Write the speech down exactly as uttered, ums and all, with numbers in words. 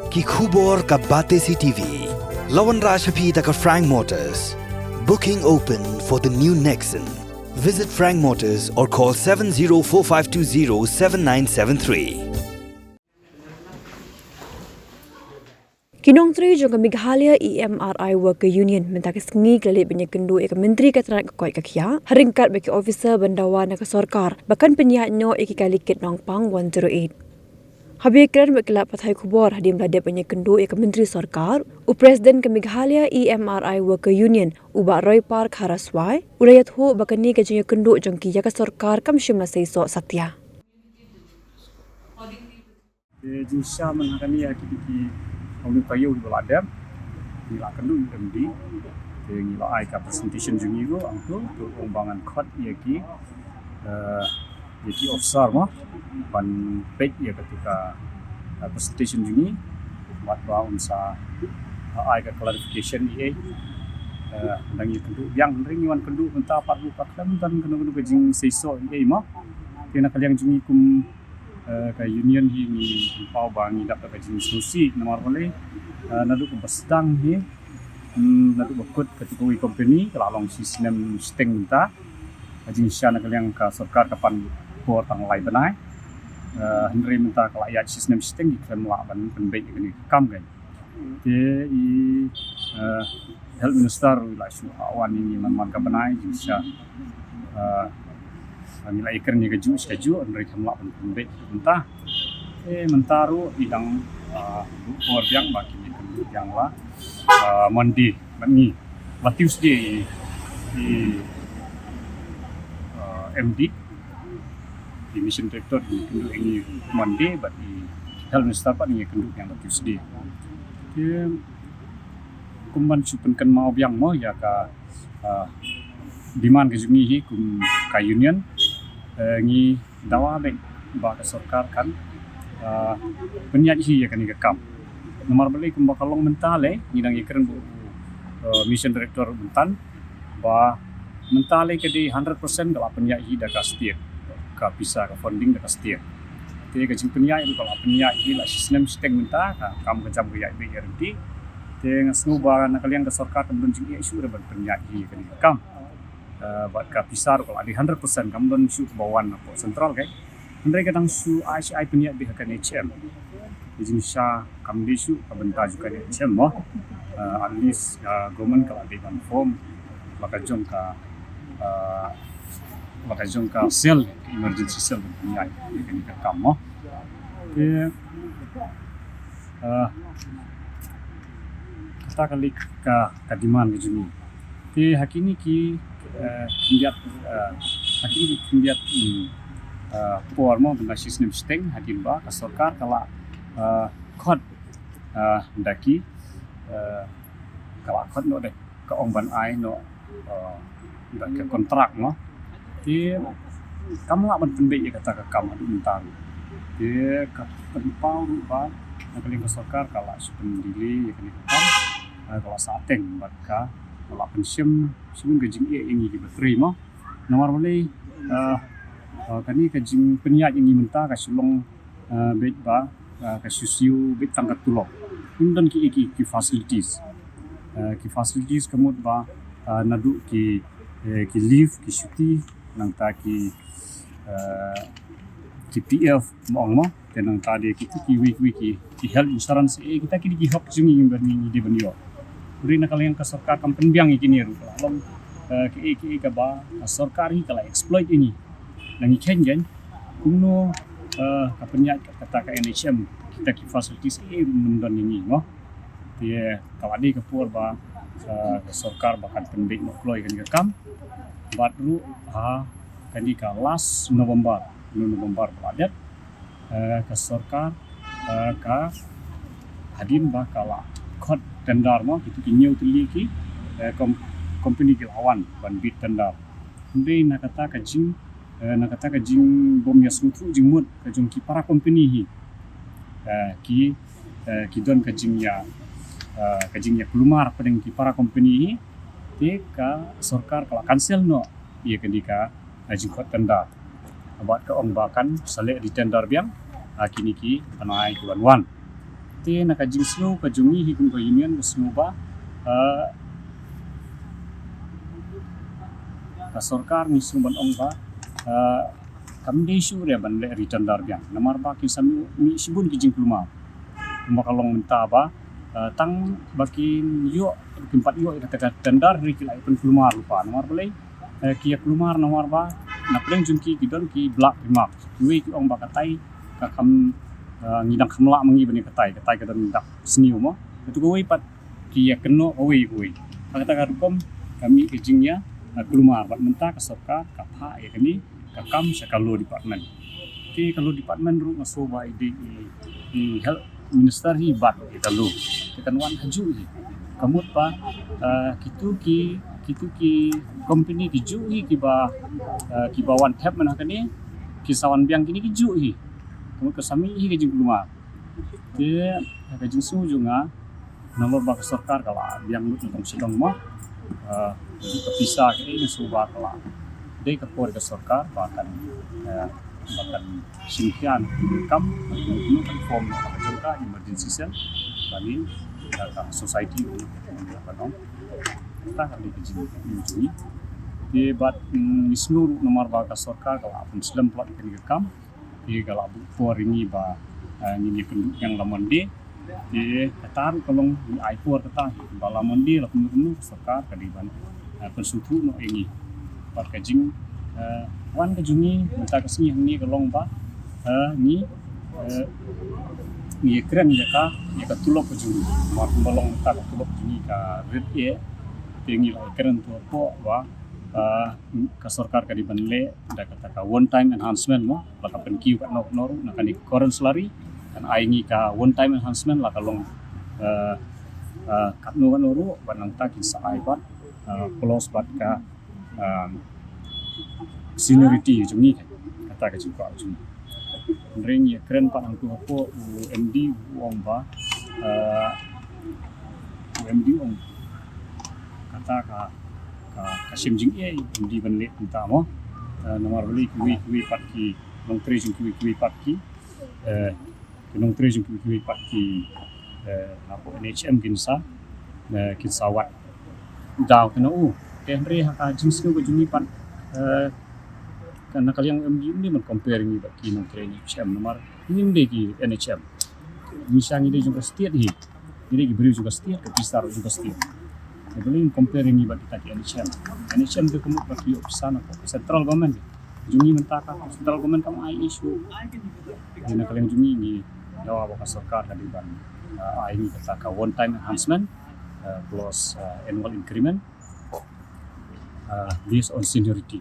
Ki khubor ka Batesi T V. La wanrah sha phi da ka Frank Motors. Booking open for the new Nexon. Visit Frank Motors or call seven zero four five two zero seven nine seven three. Ki nongtrei jong ka Meghalaya E M R I Worker Union mynta ka sngi ki la leit ban ïakynduh ïa ka Myntri ka tnad ka koit ka khiah, ha ryngkat bad ki officer ban dawa na ka sorkar ba kan pynïaid noh ïa ki kali kit nongpang one zero eight. Haba ïakren bad ki lad pathai khubor hadien ba la dep ban ïakynduh ïa ka Myntri Sorkar, u President ka Meghalaya E M R I Worker Union, u Bah Roypar Kharaswai, u la ïathuh ba kane ka jingïakynduh jong ki ïa ka sorkar kam shym la seisoh satia. Te jingshisha mynta kane ha ki, ki, ki, kum ka ïew ba la dep, ngi la kynduh ïa u M D. Te ngi la ai ka presentation jong ngi ruh hangto, to ong ba ngan khot ïa ki, eh, ïa ki officer mo ban peit ïa katu ka, eh, presentation jong ngi, bad ba un sa, eh, ai ka clarification ïa, eh, dang ïakynduh biang, hynrei ngi wan kynduh mynta pat ruh ka khlem don kano kano ka jingseisoh ïa mo. Te na ka liang jong ngi kum, eh, ka union hi ngi pynpaw ba ngi dap da ka jingsngewsih namar balei, eh, naduh ba sdang hi, hmm, naduh ba kut katu kawei company ka la long shisnem shiteng mynta. Ka jingshisha na ka liang ka sorkar ka pan por tang lai bnai. Eh, hynrei mynta ka la ïaid shisnem shiteng, ki khlem lah ban pynbeit ïa kane ka kam kein. Te i, eh, Health Minister u la shu wan ïa ngi man man ka bnai, jingshisha, eh, ngi la ïakren ïa kajuh shi kajuh, hynrei kam lah ban pynbeit mynta. Te mynta ruh i dang, eh, buh por biang ba kin ïakynduh biang la, eh, Monday bad ngi, la Tuesday i, i, eh, M D, i Mission Director, i kynduh ïa ngi Monday, bad i Health Minister pat ngi kynduh ïa ngi Tuesday. Te kum ban shu pynkynmaw biang mo ïa ka, ah, demand ka jong ngi hi kum ka union, eh, ngi dawa beit ba ka sorkar kan, ah, pynïaid hi ïa kane ka kam. Namar balei, kumba ka long mynta lei, ngi dang ïakren bad u, eh, Mission Director mynta, ba mynta lei ka dei hundred percent ka la pynïaid hi da ka state, ka pisa, ka funding da ka state. Te ka jingpynïaid ruh ka la pynïaid hi la shisnem shiteng mynta, ka kam ka jam ka ïaid beit ïaid ryntih. Te nga sngew ba na ka liang ka sorkar kam don jingeh shuh ruh ban pynïaid hi kane ka kam. Eh, bad ka pisa ruh ka la dei hundred percent, kam don shuh kaba wan na pdeng central kein. Hynrei ka dang shu ai shi ai pynïaid beit ha ka N H M. Ka jingshisha kam dei shuh ka bynta jong ka N H M mo. Eh, at least, eh, government ka la dei ban form la ka jong ka, eh, la ka jong ka cell, emergency cell ban pynïaid ïa kane ka kam mo. Te, eh, kata ka lei ka, ka demand ka jong ngi. Te ha kine ki, eh, khyndiat, eh, ha kine ki khyndiat, mm, eh, por mo, bynta shisnem shiteng, hadien ba ka sorkar ka la, eh, khot, eh, da ki, eh, ka la khot noh da ka ong ban ai noh, eh, da ka kontrak mo. Te kam lah ban pynbeit ïa kata ka kam haduh mynta ruh. Te ka pynpaw ruh ba na ka liang ka sorkar ka la shu pyndelay ïa kane ka kam. Eh, ka la sah teng bad ka, ka la pynshim shibun ka jingeh ïa ngi kiba trei mo. Namar balei, eh, eh, kane ka jingpynïaid ïa ngi mynta ka shu long, eh, beit ba, eh, ka shu siew beit tang ka tulop. Ym don ki, ki, ki facilities. Eh, ki facilities ka mut ba, eh, naduh ki, eh, ki leave, ki shuti, nangta ki, eh, ki P F, mo ong mo. Te nangta de kitu kiwei kiwei ki, ki health insurance, eh, kita ki dei ki hok jong ngi ban ngi dei ban ïoh. Hynrei na ka liang ka sorkar kam pynbiang ïa kine ruh, ka la long, eh, kiei kiei kaba ka sorkar hi ka la exploit ïa ngi. Na ngi kheiñ kein kumno, eh, ka pynïaid kata ka N H M, kita ki facilities, eh, ruh ym don ïa ngi mo. Te ka la dei ka por ba, eh, ka sorkar ba kan pynbeit noh kloi kane ka kam. Bad ruh ha kane ka last November, November ba la dep, eh, ka sorkar, eh, ka hadien ba ka la khot tender mo, kitu ki hynñiew tylli ki, eh, kom-, company ki la wan ban bid tender. Hynrei na kata ka jing, eh, na kata ka jingbym ïasngewthuh jingmut ka jong ki para company hi, eh, ki, eh, ki don ka jingïa, eh, ka jingïakulmar hapdeng ki para company hi. Te ka sorkar ka la cancel noh ïa kane ka, eh, jingkhot tender. Bad ka ong ba kan sa leh re-tender biang ha kine ki bnai ki wan wan. Te na ka jingsngew ka jong ngi hi kum ka union ka sngew ba, eh, ka sorkar ngi sngew ban ong ba, eh, kam dei shuh re ban leh re-tender biang. Namar ba kin sa mih, mih shibun ki jingkulmar. Kumba ka long mynta ba, eh, tang ba kin ïoh, kin pat ïoh ïa kata ka tender, hynrei ki la ïa pynkulmar lypa. Namar balei? Eh, ki ïa kulmar namar ba na pdeng jong ki ki don ki black remark. Kiwei ki ong ba katai ka kham, eh, ngi dang kham lah ma ngi ban ïa katai, katai ka don dak sniew mo. Katu kawei pat ki ïa kynnoh kawei kawei. Ha kata ka rukom ka mih ka jingïa, eh, kulmar, bad mynta ka sorkar ka phah ïa kane ka kam sha ka law department. Te ka law department ruh nga sngew ba i dei i, i health minister hi bat ïa ka law. Te kan wan kajuh hi. Ka mut ba, eh, kitu ki, kitu ki company kijuh hi kiba, eh, kiba wan thep mynta kane, ki sa wan biang kine kijuh hi. Ka mut ka sa mih hi ka jingkulmar. Te ka jingsngew jong nga, nalor ba ka sorkar ka la biang lut na tong sha tong mo. Eh, ka pisa ka dei na shuwa ka la dei ka por ka sorkar ba kan, eh, ba kan shim khia ka kam, kan form ka jong ka emergency cell, ba ni ka, ka society ka nong. Ta ka dei ka jing, jing, jing. Te bad, mm, ngi sngew ruh namar ba ka sorkar ka la pynslem plot kane ka kam. Te ka la buh por ïa ngi ba, eh, ngin ïa kynduh biang la Monday. Te kata ruh ka long ngi ai por kata ba la Monday la kumno kumno ka sorkar ka dei ban, eh, pynsngewthuh noh ïa ngi. Bad ka jing, eh, wan ka jong ngi mynta ka sngi hangne ka long ba, eh, ngi, eh, ngi ïa kren ïa ka, ïa ka tulop ka jong ngi. Bad kumba long mynta ka tulop jong ngi ka rit eh. Te ngi la ïa kren to hapoh ba, eh, ka sorkar ka dei ban leh da kata ka one time enhancement mo, ba ka pynkiew katno katno ruh na kane ka current salary, kan ai ngi ka one time enhancement la ka long, eh, eh, katno katno ruh, bad nangta kin sa ai bad, eh, plus bad ka, eh, seniority jong ngi, kata ka jingkwah jong ngi. Hynrei ngi ïa kren pat hangto hapoh u M D u ong ba, eh, u M D u ong kata ka, ka, ka shim jingeh, M D ban leh kumta mo. Eh, namar balei kiwei kiwei pat ki nongtrei jong kiwei kiwei pat ki, eh, ki nongtrei jong kiwei kiwei pat ki, eh, hapoh N H M kin sa, eh, kin sa wad daw kane u. Te hynrei ha ka jingsngew ka jong ngi pat, eh, ka na ka liang M D ym dei ban compare ngi bad ki nongtrei N H M namar ngim dei ki N H M. Ngi sha ngi dei jong ka state hi. Ngi dei ki briew jong ka state, ka pisa ruh jong ka state. Te balei ngin compare ngi bad kita ki N H M. N H M te ka mut ba ki ïoh pisa na ka central government. Jong ngi mynta ka central government kam ai issue. Te na ka liang jong ngi ngi dawa ba ka sorkar ka dei ban, uh, ai ngi kata ka one time enhancement, uh, plus, uh, annual increment, uh, based on seniority.